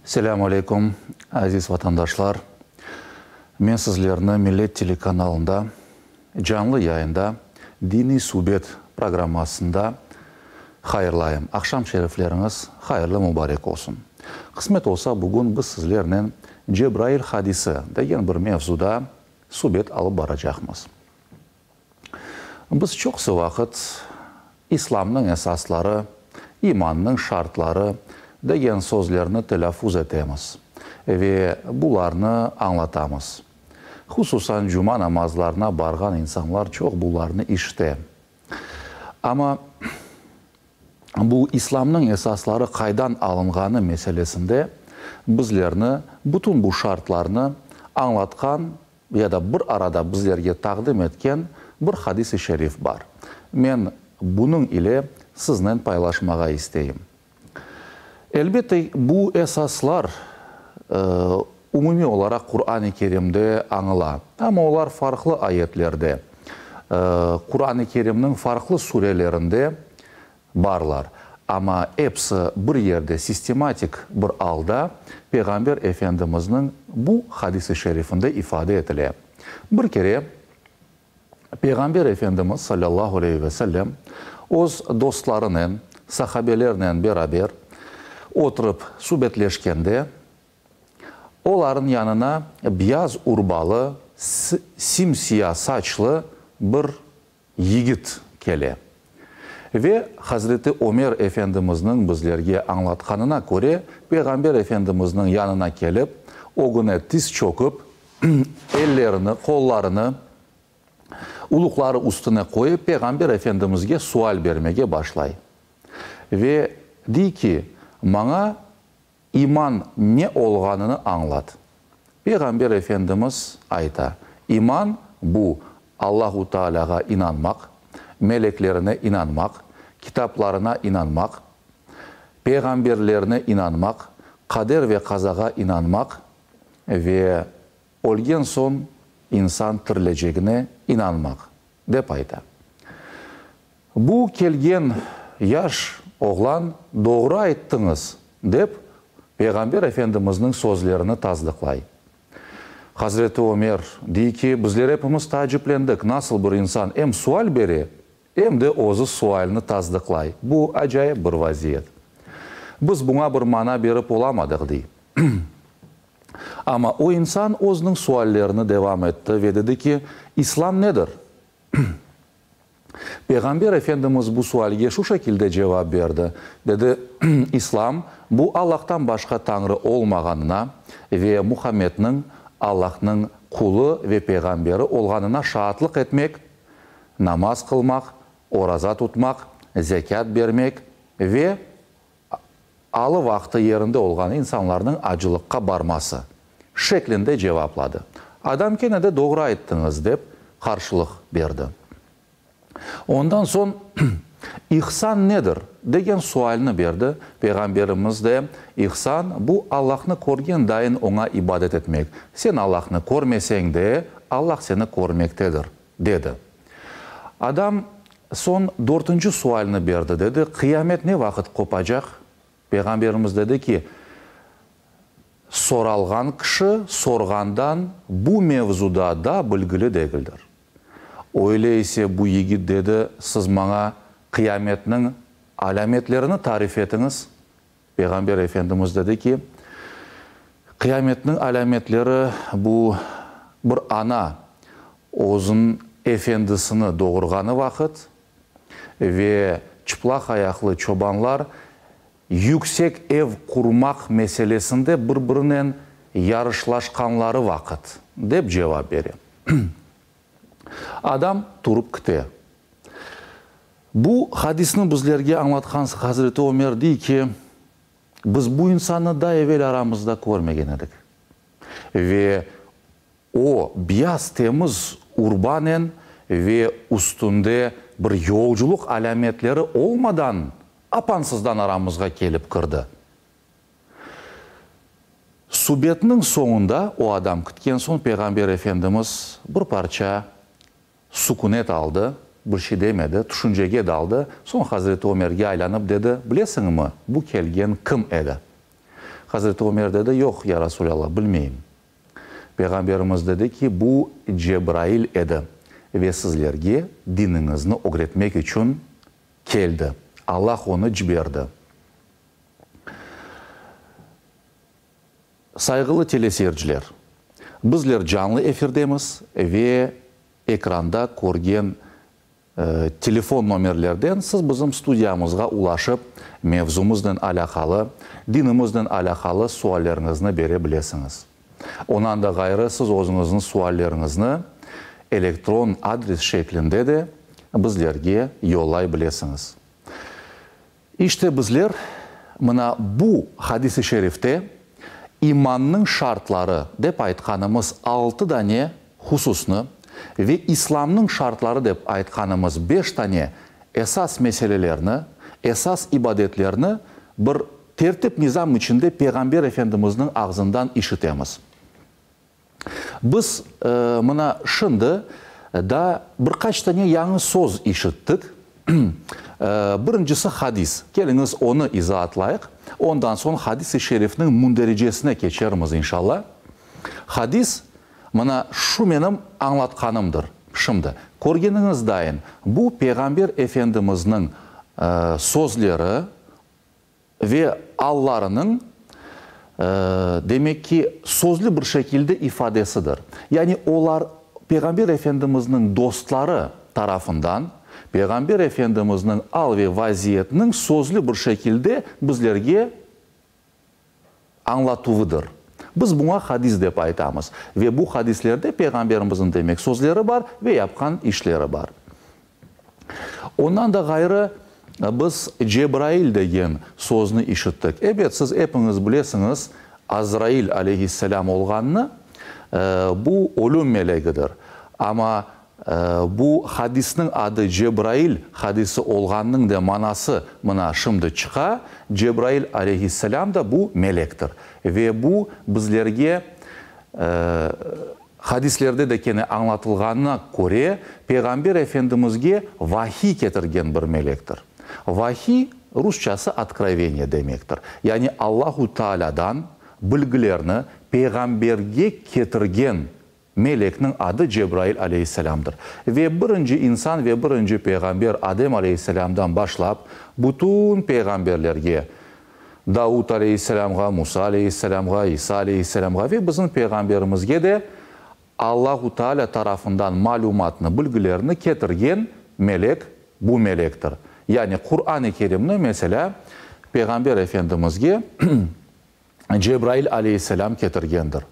Selâmu aleyküm, aziz vatandaşlar! Men sizlerni Millet telekanalında canlı yayında Diniy subet programmasında hayırlayım. Aqşam şerifleriñiz hayırlı mubarek olsun. Qısmet olsa, bugün biz sizlernen Cebrail hadisi degen bir mevzuda subet alıp baracaqmız. Biz çoqusı vaqıt İslamnıñ esasları, imannıñ şartları degen sözlerni telâffuz etemiz ve bularnı añlatamız. Hususan cuma namazlarına barğan insanlar çoq bularnı işite. Amma bu İslamnıñ esasları qaydan alınğanı meselesinde bizlerni bütün bu şartlarnı añlatqan ya da bir arada bizlerge taqdim etken bir hadis-i şerif bar. Men bunıñ ile siznen paylaşmağa isteyim. Elbette, bu esaslar umumiy olaraq Quran-ı Kerimde añıla, amma olar farqlı ayetlerde, Quran-ı Kerimniñ farqlı surelerinde barlar. Amma episi bir yerde sistematik bir alda Peyğamber Efendimizniñ bu hadis-i şerifinde ifade etile. Bir kere Peyğamber Efendimiz salâllahu aleyhi ve sellem öz dostlarınen, sahabelernen beraber oturıp subetleşkende, olarnıñ yanına biyaz urbalı, sim-siya saçlı bir yigit kele. Ve Hazreti Ömer Efendimizniñ bizlerge añlatqanına köre, Peyğamber Efendimizniñ yanına kelip, ögüne tiz çökip, ellerini, qollarını uluqları üstüne qoyıp, Peyğamber Efendimizge sual bermege başlay. Ve dey ki, Maña İman ne olğanını añlat. Peyğamber Efendimiz ayta, İman, bu, Allahu Taalâğa inanmaq, meleklerine inanmaq, kitaplarına inanmaq, peyğamberlerine inanmaq, qader ve qazağa inanmaq ve ölgen soñ insan tirilecegine inanmaq, dep ayta. Bu kelgen yaş oğlan doğru ayttıñız, dep, Peyğamber Efendimizniñ sözlerini tasdıqlay. Hazreti Ömer dey ki, bizler epimiz taaciplendik, nasıl bir insan em sual bere, em de özü sualni tasdıqlay. Bu acayip bir vaziyet. Biz buña bir mana berip olamadıq, dey. Amma o insan özüniñ suallerini devam etti ve dedi ki, İslam nedir? Peyğamber Efendimiz bu sualge şu şekilde cevap berdi, dedi, İslam, bu Allahtan başqa Tañrı olmağanına ve Muhammedniñ Allahnıñ qulu ve peyğamberi olğanına şaatlıq etmek, namaz qılmaq, oraza tutmaq, zekât bermek ve alı-vaqtı yerinde olğan insanlarnıñ acılıqqa barması, şeklinde cevapladı. Adam kene de doğru ayttıñız, dep qarşılıq berdi. Ondan soñ İhsan nedir? degen sualni berdi. Peyğamberimiz de, İhsan, bu Allahnı körgen dayın oña ibadet etmek. Sen Allahnı körmeseñ de, Allah seni körmektedir, dedi. Adam soñ dörtünci sualni berdi, dedi, Qıyamet ne vaqıt qopacaq? Peyğamberimiz dedi ki, Soralğan kişi sorğandan bu mevzuda da bilgili degildir. Öyle ise bu yigit dedi, siz maña qıyametniñ alâmetlerini tarif etiñiz. Peyğamber Efendimiz dedi ki, Qıyametniñ alâmetleri bu, bir ana özüniñ efendisini doğurğanı vaqıt ve çıplaq ayaqlı çobanlar yüksek ev qurmaq meselesinde bir-birinen yarışlaşqanları vaqıt, dep cevap bere. Adam turıp kite. Bu hadisni bizlerge añlatqan Hazreti Ömer dey ki, biz bu insannı daa evel aramızda körmegen edik. Ve o, biyaz temiz urbanen ve üstünde bir yolculıq alâmetleri olmadan apansızdan aramızğa kelip kirdi. Subetniñ soñunda o adam kitken soñ Peyğamber Efendimiz bir parça sükünet aldı, bir şey demedi, tüşüncege daldı. Soñ Hazreti Ömerge aylanıp dedi, Bilesiñmi, bu kelgen kim edi? Hazreti Ömer dedi, Yoq, ya Rasulâllah, bilmeyim. Peyğamberimiz dedi ki, Bu Cebrail edi ve sizlerge diniñizni ögretmek içün keldi. Allah onı ciberdi. Sayğılı teleseyirciler, bizler canlı efirdemiz ve ekranda körgen telefon nomerlerden siz bizim studiyamızğa ulaşıp, mevzumıznen alâqalı, dinimiznen alâqalı sualleriñizni bere bilesiñiz. Ondan da ğayrı, siz özüñizniñ sualleriñizni elektron adres şeklinde de bizlerge yollay bilesiñiz. İşte bizler mına bu hadis-i şerifte imannıñ şartları dep aytqanımız altı dane hususnı ve İslamnıñ şartları dep aytqanımız beş tane esas meselelerni, esas ibadetlerni bir tertip-nizam içinde Peyğamber Efendimizniñ ağzından işitemiz. Biz mına şimdi daa bir qaç tane yañı söz işittik. Birincisi hadis. Keliñiz, onı izaatlayıq. Ondan soñ hadis-i şerifniñ mündericesine keçermiz, inşalla. Hadis, mına şu menim añlatqanımdır. Şimdi, körgeniñiz dayın, bu Peyğamber Efendimizniñ sözleri, Ve allarınıñ, demek ki, sözlü bir şekilde ifadesidir. Yani olar Peyğamber Efendimizniñ dostları tarafından Peyğamber Efendimizniñ al ve vaziyetiniñ sözlü bir şekilde bizlerge añlatuvıdır. Biz buña hadis dep aytamız. Ve bu hadislerde Peyğamberimizniñ demek sözleri bar ve yapqan işleri bar. Ondan da ğayrı, biz Cebrail degen sözni işittik. Ebet, siz epiñiz bilesiñiz, Azrail aleyhisselâm olğanını, bu ölüm melegidir. Amma bu hadisniñ adı Cebrail hadisi olğanınıñ da manası mına şimdi çıqa, Cebrail aleyhisselâm da bu melektir. Ve bu bizlerge Hadislerde de kene añlatılğanına köre, Peyğamber Efendimizge vahiy ketirgen bir melektir. Vahiy, rusçası otkroveniye demektir. Yani Allahu Taalâdan bilgilerni Peyğamberge ketirgen melekniñ adı Cebrail aleyhisselâmdır. Ve birinci insan ve birinci Peyğamber Adem aleyhisselâmdan başlap, bütün peyğamberlerge, Davut aleyhisselâmğa, Musa aleyhisselâmğa, İsa aleyhisselâmğa ve bizim Peyğamberimizge de Allahu Teala tarafından malümatnı, bilgilerni ketirgen melek bu melektir. Yani Quran-ı Kerimni, meselâ, Peyğamber Efendimizge Cebrail aleyhisselâm ketirgendir.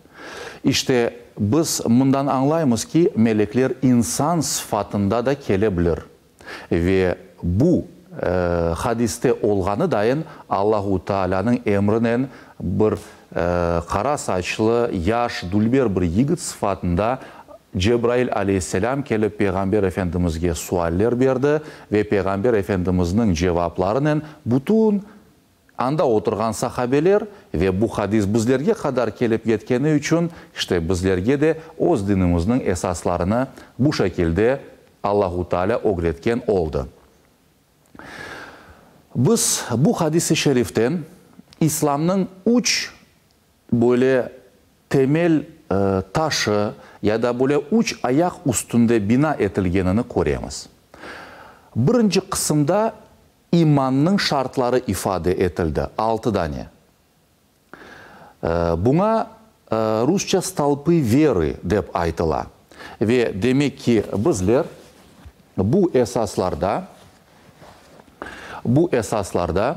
İşte, biz mından añlaymız ki, melekler insan sıfatında da kele bilir. Ve bu hadiste olğanı dayın Allahu Taalânıñ emrinen bir qara saçlı, yaş, dülber bir yigit sıfatında Cebrail aleyhisselâm kelip Peyğamber Efendimizge sualler berdi ve Peyğamber Efendimizniñ cevaplarınen bütün Anda oturğan sahabeler ve bu hadis bizlerge qadar kelip yetkeni içün, işte bizlerge de öz dinimizniñ esaslarını bu şekilde Allahu Teala ögretken oldı. Biz bu hadis-i şeriften İslamnıñ üç böyle temel taşı ya da böyle üç ayaq üstünde bina etilgenini köremiz. Birinci qısımda İmannıñ şartları ifade etildi, altı dane. Buña rusça stolpı verı dep aytıla. Ve demek ki, bizler bu esaslarda, bu esaslarda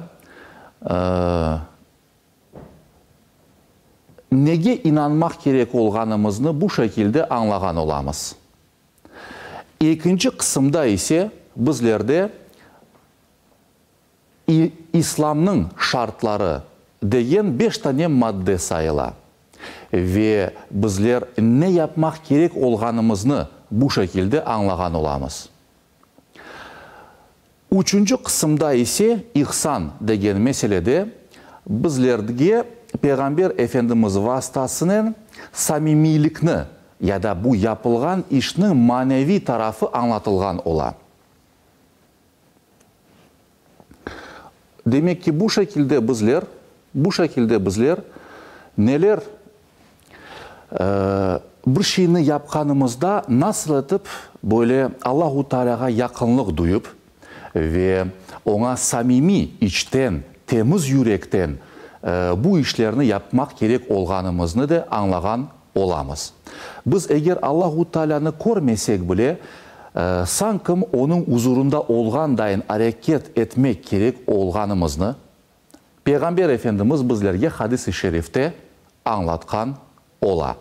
nege inanmaq kerek olğanımıznı bu şekilde añlağan olamız. Ekinci qısımda ise bizlerde İslamnıñ şartları degen beş tane madde sayıla ve bizler ne yapmaq kerek olğanımıznı bu şekilde añlağan olamız. Üçünci qısımda ise ihsan degen meselede bizlerge Peyğamber Efendimiz vastasınen samimiylikni ya da bu yapılğan işniñ maneviy tarafı añlatılğan ola. Demek ki, bu şekilde bizler. Bu şekilde bizler neler bir şeyni yapqanımızda nasıl etip böyle Allahu Tealâğa yaqınlıq duyıp ve oña samimiy içten, temiz yürekten bu işlerni yapmaq kerek olğanımıznı da añlağan olamız. Biz eger Allahu Tealânı körmesek bile, sankim onıñ uzurında olğandayın areket etmek kerek olğanımıznı Peyğamber Efendimiz bizlerge hadis-i şerifte añlatqan ola.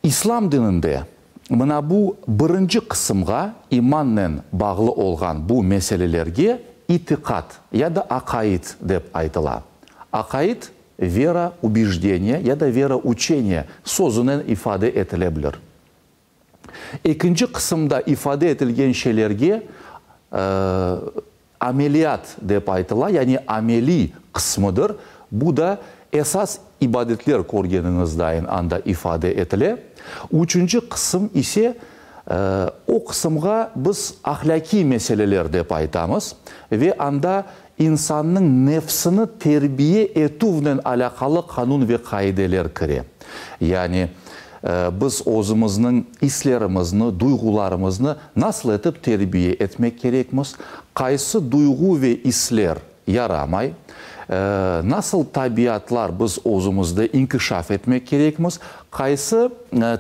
İslam dininde mına bu birinci qısımğa, imannen bağlı olğan bu meselelerge itiqat ya da aqaid dep aytıla. Aqaid, vera, ubejdeniye ya da verouçeniye sözünen ifade etile bilir. Ekinci qısımda ifade etilgen şeylerge ameliyat dep aytıla, yani ameliy qısmıdır. Bu da esas ibadetler körgeniñiz dayın anda ifade etile. Üçünci qısım ise, o qısımğa biz ahlâkiy meseleler dep aytamız ve anda insannıñ nefsini terbiye etüvnen alâqalı qanun ve qaideler kire. Yani, biz özümizniñ islerimizni, duyğularımıznı nasıl etip terbiye etmek kerekmiz, qaysı duyğu ve isler yaramay, nasıl tabiatlar biz özümizde inkişaf etmek kerekmiz, qaysı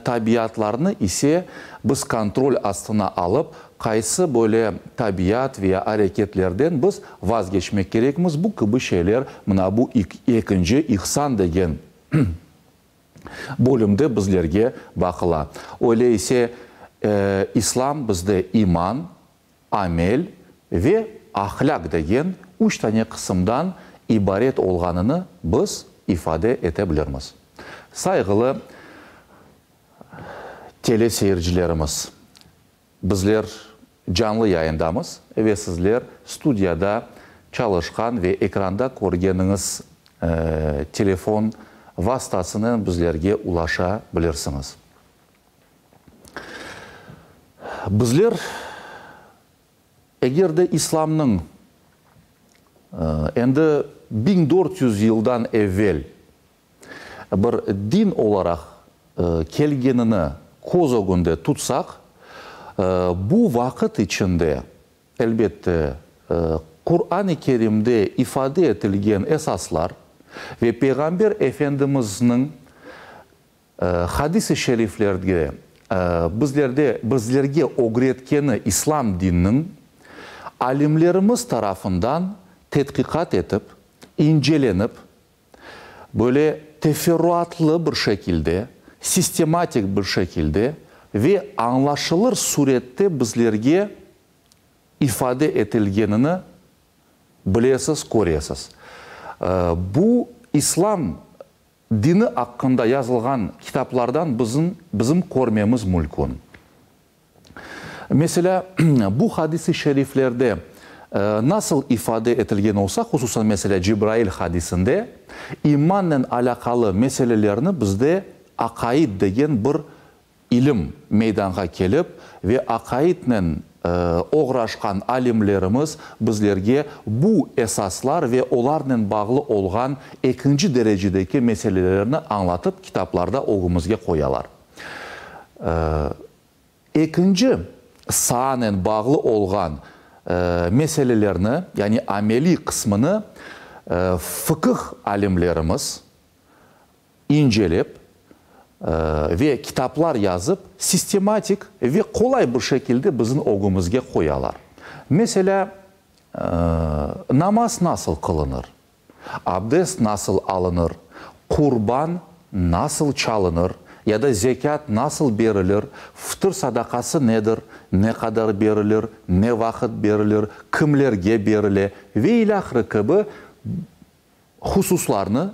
tabiatlarnı ise biz kontrol astına alıp, Qaysı böyle tabiat veya areketlerden biz vazgeçmek kerekmiz, bu kibi şeyler mına bu ekinci ihsan degen bölümde bizlerge baqıla. Öyle ise, İslam bizde iman, amel ve ahlâq degen üç tane qısımdan ibaret olğanını biz ifade ete bilirmiz. Sayğılı teleseyircilerimiz! Bizler canlı yayındamız ve sizler studiyada çalışqan ve ekranda körgeniñiz telefon vastasınen bizlerge ulaşa bilirsiñiz. Bizler eger de İslamnıñ endi 1400 yıldan evel bir din olaraq kelgenini köz ögünde tutsaq, bu vaqıt içinde, elbette, Quran-ı Kerimde ifade etilgen esaslar ve Peyğamber Efendimizniñ hadis-i şeriflerde bizlerde bizlerge ögretkeni İslam dininiñ alimlerimiz tarafından tedqiqat etip, incelenip, Böyle teferruatlı bir şekilde, sistematik bir şekilde ve añlaşılır surette bizlerge ifade etilgenini bilesiz, köresiz. Bu İslam dini aqqında yazılğan kitaplardan bizim körmemiz mülkün. Meselâ, bu hadis-i şeriflerde nasıl ifade etilgen olsa, hususan, meselâ, Cibrail hadisinde, imannen alâqalı meselelerni bizde aqaid degen bir ilim meydanğa kelip ve aqaidnen oğraşqan alimlerimiz bizlerge bu esaslar ve olarnen bağlı olğan ekinci derecedeki meselelerni añlatıp kitaplarda ögümizge qoyalar. Ekinci saanen bağlı olğan meselelerni, yani ameliy qısmını fıqıh alimlerimiz incelep ve kitaplar yazıp, sistematik ve qolay bir şekilde bizim ögümizge qoyalar. Meselâ, namaz nasıl qılınır? Abdest nasıl alınır, qurban nasıl çalınır ya da zekât nasıl berilir, fıtır sadaqası nedir, ne qadar berilir, ne vaqıt berilir, kimlerge berile ve ilâhre kibi hususlarnı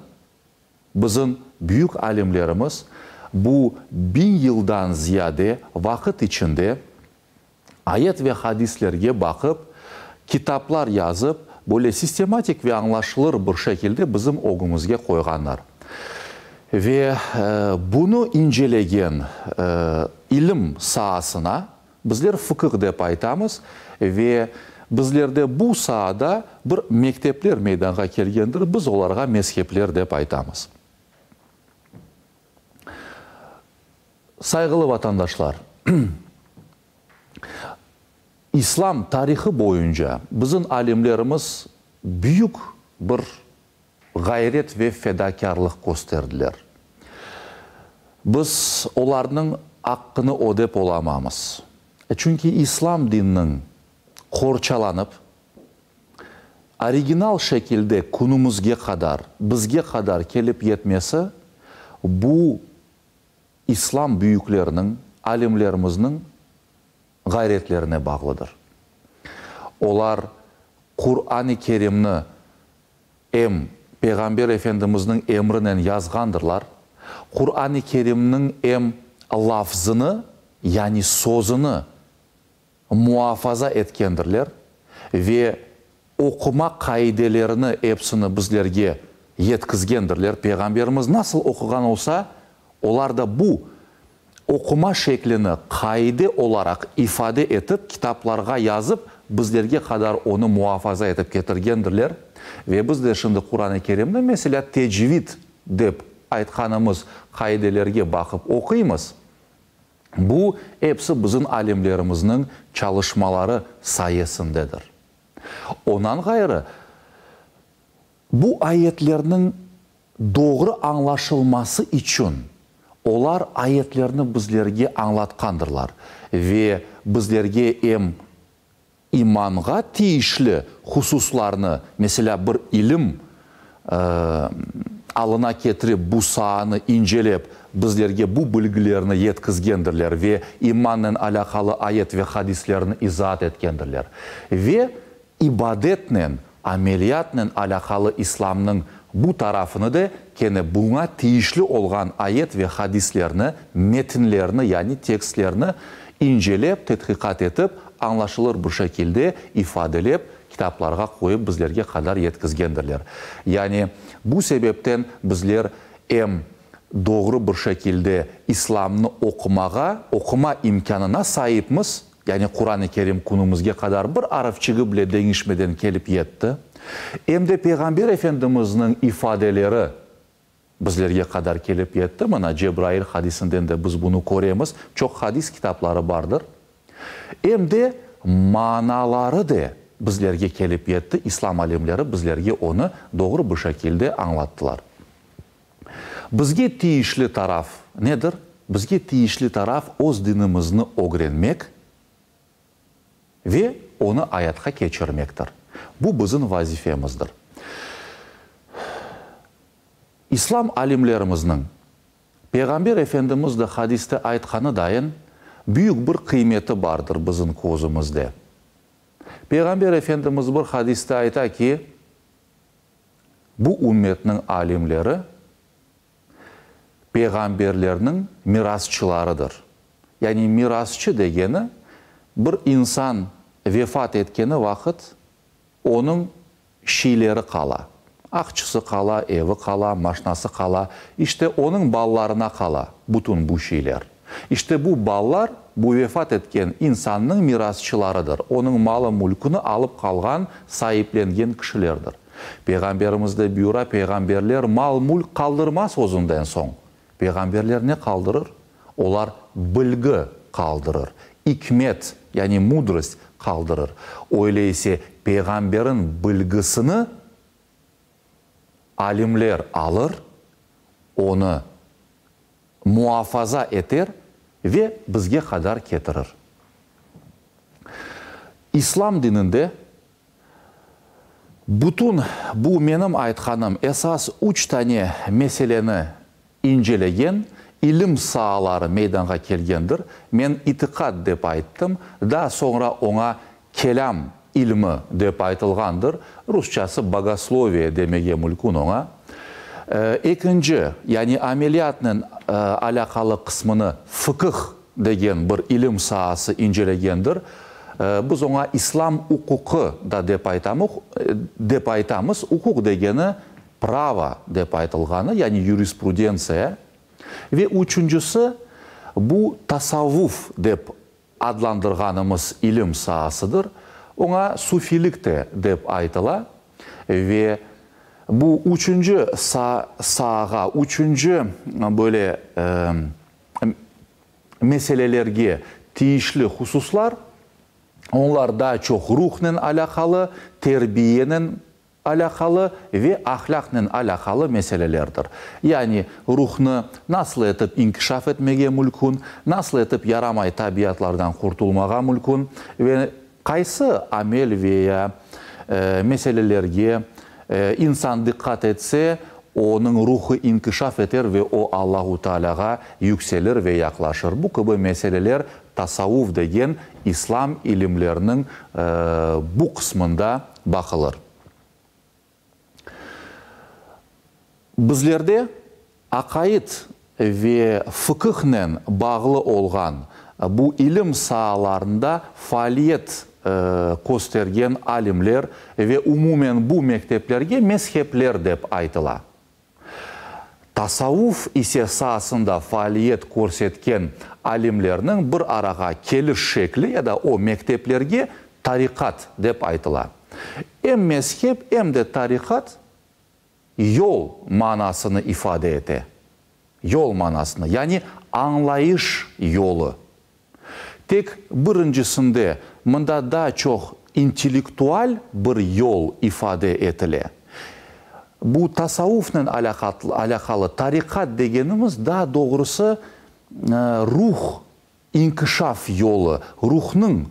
Bizim büyük alimlerimiz bu biñ yıldan ziyade vaqıt içinde ayet ve hadislerge baqıp, kitaplar yazıp, böyle sistematik ve añlaşılır bir şekilde bizim ögümizge qoyğanlar. Ve bunı incelegen ilim saasına Bizler fıqıh dep aytamız ve bizlerde bu saada bir mektepler meydanğa kelgendir, biz olarğa mezhepler dep aytamız. Sayğılı vatandaşlar, İslam tarihı boyunca bizim alimlerimiz büyük bir ğayret ve fedakârlıq kösterdiler. Biz olarnıñ aqqını ödep olamamız. Çünki İslam dininiñ qorçalanıp, original şekilde künümizge qadar, bizge qadar kelip yetmesi, bu İslam büyükleriniñ, alimlerimizniñ ğayretlerine bağlıdır. Olar Quran-ı Kerimni em Peyğamber Efendimizniñ emrinen yazğandırlar, Quran-ı Kerimniñ em lafzını, yani sözüni muafaza etkendirler ve oquma qaidelerini epsini bizlerge yetkizgendirler. Peyğamberimiz nasıl oquğan olsa, olar da bu oquma şeklini qaide olaraq ifade etip, kitaplarğa yazıp, bizlerge qadar onı muafaza etip ketirgendirler. Ve biz de şimdi Quran-ı Kerimni, meselâ, tecvid dep aytqanımız qaidelerge baqıp oquymız. Bu epsi bizim alimlerimizniñ çalışmaları sayesindedir. Ondan ğayrı, bu ayetlerniñ doğru añlaşılması içün olar ayetlerni bizlerge añlatqandırlar ve bizlerge em imanğa tiyişli hususlarnı, meselâ, bir ilim alına ketirip, bu saanı incelep, bizlerge bu bilgilerni yetkizgendirler ve imannen alâqalı ayet ve hadislerni izaat etkendirler. Ve ibadetnen, ameliyatnen alâqalı İslamnıñ bu tarafını da kene buña tiyişli olğan ayet ve hadislerni, metinlerni, yani tekstlerni incelep, tedqiqat etip, añlaşılır bir şekilde ifadelep, kitaplarğa qoyıp bizlerge qadar yetkizgendirler. Yani bu sebepten bizler em doğru bir şekilde İslamnı oqumağa, oquma imkânına saipmiz, yani Quran-ı Kerim künümizge qadar bir arfçigi bile deñişmeden kelip yetti, em de Peyğamber Efendimizniñ ifadeleri bizlerge qadar kelip yetti, mına Cebrail hadisinden de biz bunı köremiz, çoq hadis kitapları bardır, em de manaları de bizlerge kelip yetti, İslam alimleri bizlerge onı doğru bir şekilde añlattılar. Bizge tiyişli taraf nedir? Bizge tiyişli taraf öz dinimizni ögrenmek ve onı ayatqa keçirmektir. Bu bizim vazifemizdir. İslam alimlerimizniñ, Peyğamber Efendimiz de hadiste aytqanı dayın, büyük bir qıymeti bardır bizim közümizde. Peyğamber Efendimiz bir hadiste ayta ki, Bu ümmetniñ alimleri peyğamberlerniñ mirasçılarıdır. Yani mirasçı degeni, bir insan vefat etkeni vaqıt onıñ şeyleri qala, aqçısı qala, evi qala, maşnası qala, işte onıñ balalarına qala bütün bu şeyler. İşte bu balalar, bu vefat etken insannıñ mirasçılarıdır, onıñ malı-mülküni alıp qalğan, saiplengen kişilerdir. Peyğamberimiz de buyura, Peyğamberler mal-mülk qaldırmaz özünden soñ. Peyğamberler ne qaldırır? Olar bilgi qaldırır, ikmet, yani mudrost, qaldırır. Öyle ise peyğamberin bilgisini alimler alır, onı muafaza eter ve bizge qadar ketirir. İslam dininde bütün bu menim aytqanım esas üç tane meseleni incelegen ilim saaları meydanğa kelgendir. Men itiqat dep ayttım, daa soñra oña kelâm ilmi dep aytılğandır, rusçası bogosloviye demege mülkün oña. Ekinci, yani ameliyatnen alâqalı qısmını fıqıh degen bir ilim saası incelegendir. Biz oña İslam uquqı da dep aytamıq, dep aytamız. Uquq degeni pravo dep aytılğanı, yani yurisprudentsiya. Ve üçüncisi, bu tasavvuf dep adlandırğanımız ilim saasıdır. Oña sufilik de dep aytıla ve bu üçünci saağa, üçünci böyle meselelerge tiyişli hususlar, onlar daa çoq ruhnen alâqalı, terbiyenen alâqalı ve ahlâqnen alâqalı meselelerdir. Yani ruhnı nasıl etip inkişaf etmege mülkün, nasıl etip yaramay tabiatlardan qurtulmağa mülkün ve qaysı amel ve ya meselelerge insan diqqat etse, onıñ ruhı inkişaf eter ve o Allahu Tealâğa yükselir ve yaqlaşır. Bu kibi meseleler tasavvuf degen İslam ilimleriniñ bu qısmında baqılır. Bizlerde aqaid ve fıqıhnen bağlı olğan bu ilim saalarında faaliyet köstergen alimler ve umumen bu mekteplerge mezhepler dep aytıla. Tasavvuf ise saasında faaliyet körsetken alimlerniñ bir arağa keliş şekli ya da o mekteplerge tariqat dep aytıla. Em mezhep, em de tariqat yol manasını ifade ete. Yol manasını, yani añlayış yolu. Tek birincisinde mında daa çoq intellektual bir yol ifade etile. Bu tasavvufnen alâqalı tariqat degenimiz daa doğrusı ruh inkişaf yolu, ruhnıñ,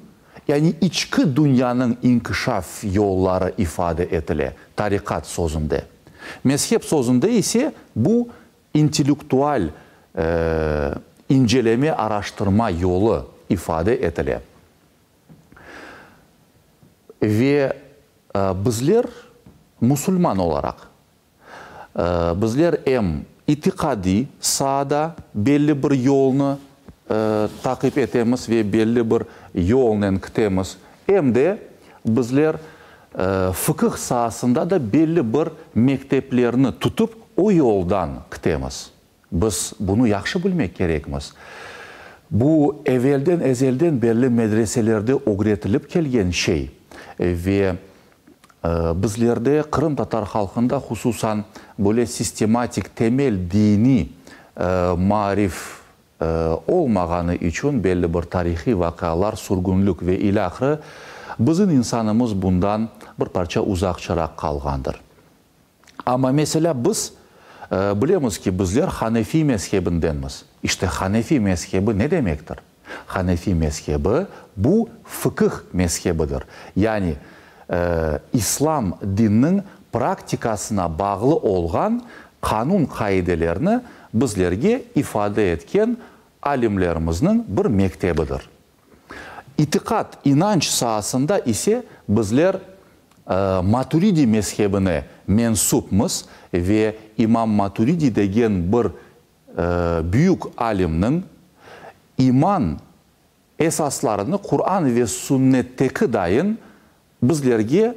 yani içki dünyanıñ inkişaf yolları ifade etile tariqat sözünde. Mezhep sözünde ise bu intellektual inceleme, araştırma yolu ifade etile. Ve bizler musulman olaraq, bizler em itiqadiy saada belli bir yolnı taqip etemiz ve belli bir yolnen kitemiz, em de bizler fıqıh saasında da belli bir mekteplerni tutıp, o yoldan kitemiz. Biz bunı yahşı bilmek kerekmiz. Bu evelden-ezelden berli medreselerde ögretilip kelgen şey ve bizlerde, qırımtatar halqında hususan, böyle sistematik temel diniy maarif olmağanı içün belli bir tarihiy vaqialar, sürgünlik ve ilâhre, bizim insanımız bundan bir parça uzaqçaraq qalğandır. Amma, meselâ, biz bilemiz ki, bizler hanefiy mezhebindenmiz. İşte, hanefiy mezhebi ne demektir? Hanefiy mezhebi, bu fıkıh mezhebidir. Yani, İslam dininiñ praktikasına bağlı olğan qanun-qaidelerni bizlerge ifade etken alimlerimizniñ bir mektebidir. İtiqat, inanç saasında ise bizler Maturidi mezhebine mensupmız ve İmam Maturidi degen bir büyük alimniñ iman esaslarını Quran ve Sünnetteki dayın bizlerge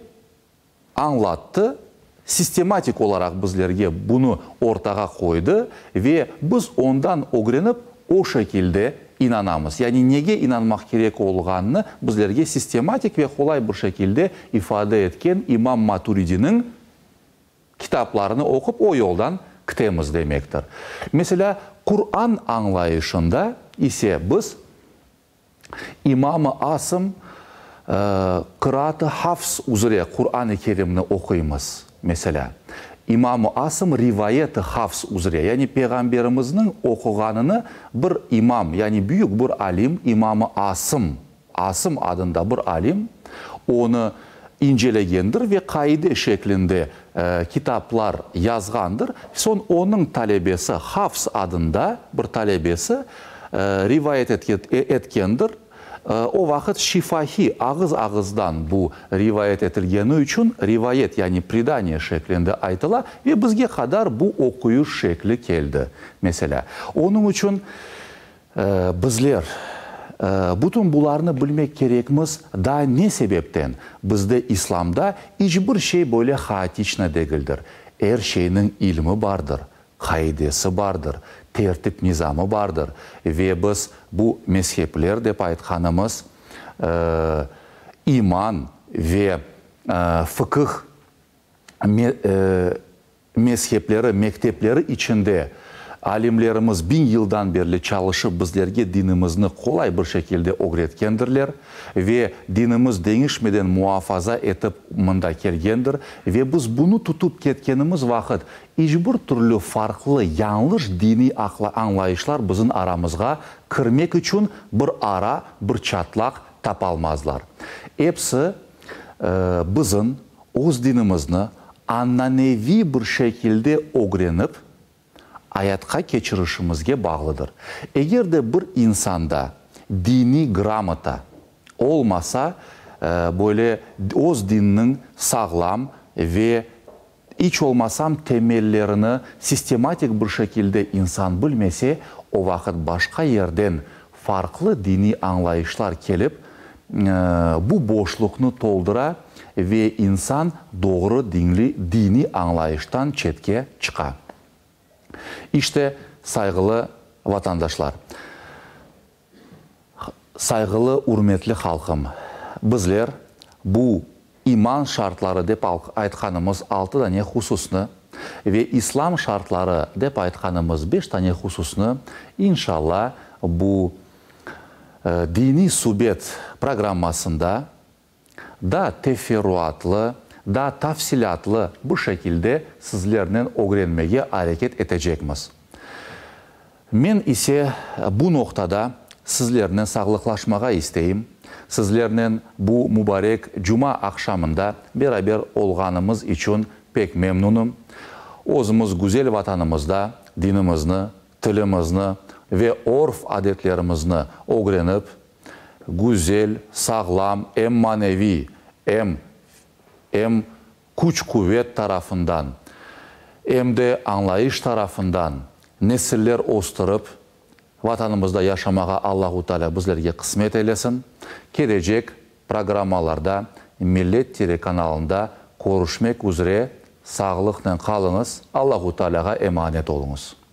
añlattı, sistematik olaraq bizlerge bunı ortağa qoydı ve biz ondan ögrenip o şekilde inanamız. Yani nege inanmaq kerek olğanını bizlerge sistematik ve qolay bir şekilde ifade etken İmam Maturidiniñ kitaplarını oqup o yoldan kitemiz demektir. Meselâ, Quran añlayışında ise biz İmam-ı Asım qıraat-ı Hafs üzre Quran-ı Kerimni oquymız, meselâ. İmam-ı Asım rivayet-i Hafs üzre, yani Peyğamberimizniñ oquğanını bir imam, yani büyük bir alim, İmam-ı Asım, Asım adında bir alim, onı incelegendir ve qaide şeklinde kitaplar yazğandır. Soñ onıñ talebesi Hafs adında bir talebesi rivayet etkendir. O vaqıt şifahiy, ağız-ağızdan bu rivayet etilgeni içün rivayet, yani predaniye şeklinde aytıla ve bizge qadar bu oquyış şekli keldi, meselâ. Onıñ içün Bizler bütün bularnı bilmek kerekmiz, daa ne sebepten? Bizde İslamda iç bir şey böyle haotiçno degildir. Er şeyniñ ilmi bardır, qaidesi bardır, tertip-nizamı bardır ve biz bu mezhepler dep aytqanımız iman. ve fıkıh mezhepleri, mektepleri içinde alimlerimiz biñ yıldan berli çalışıp bizlerge dinimizni qolay bir şekilde ögretkendirler ve dinimiz deñişmeden muafaza etip mında kelgendir ve biz bunı tutıp ketkenimiz vaqıt iç bir türlü farqlı yañlış diniy añlayışlar bizim aramızğa kirmek içün bir ara, bir çatlaq tapalmazlar. Episi bizim öz dinimizni ananeviy bir şekilde ögrenip, ayatqa keçirişimizge bağlıdır. Eger de bir insanda diniy gramota olmasa, böyle öz dininiñ sağlam ve iç olmasam temellerini sistematik bir şekilde insan bilmese, o vaqıt başqa yerden farqlı diniy añlayışlar kelip, bu boşluqnı toldura ve insan doğru diniy añlayıştan çetke çıqa. İşte, sayğılı vatandaşlar, sayğılı, ürmetli halqım, bizler bu iman şartları dep aytqanımız altı dane hususnı ve İslam şartları dep aytqanımız beş tane hususnı, inşalla, bu Diniy subet programmasında daa teferruatlı, daa tafsilâtlı bir şekilde sizlernen ögrenmege areket etecekmiz. Men ise bu noqtada sizlernen sağlıqlaşmağa isteyim, sizlernen bu mubarek cuma aqşamında beraber olğanımız içün pek memnunım. Özümiz güzel Vatanımızda dinimizni, tilimizni ve örf-adetlerimizni ögrenip, güzel, sağlam, em maneviy, em em küç-quvet tarafından, em de añlayış tarafından nesiller östürip, Vatanımızda yaşamağa Allahu Teala bizlerge qısmet eylesin. Kelecek programmalarda Millet telekanalında körüşmek üzre, sağlıqnen qalıñız, Allahu Tealağa emanet oluñız.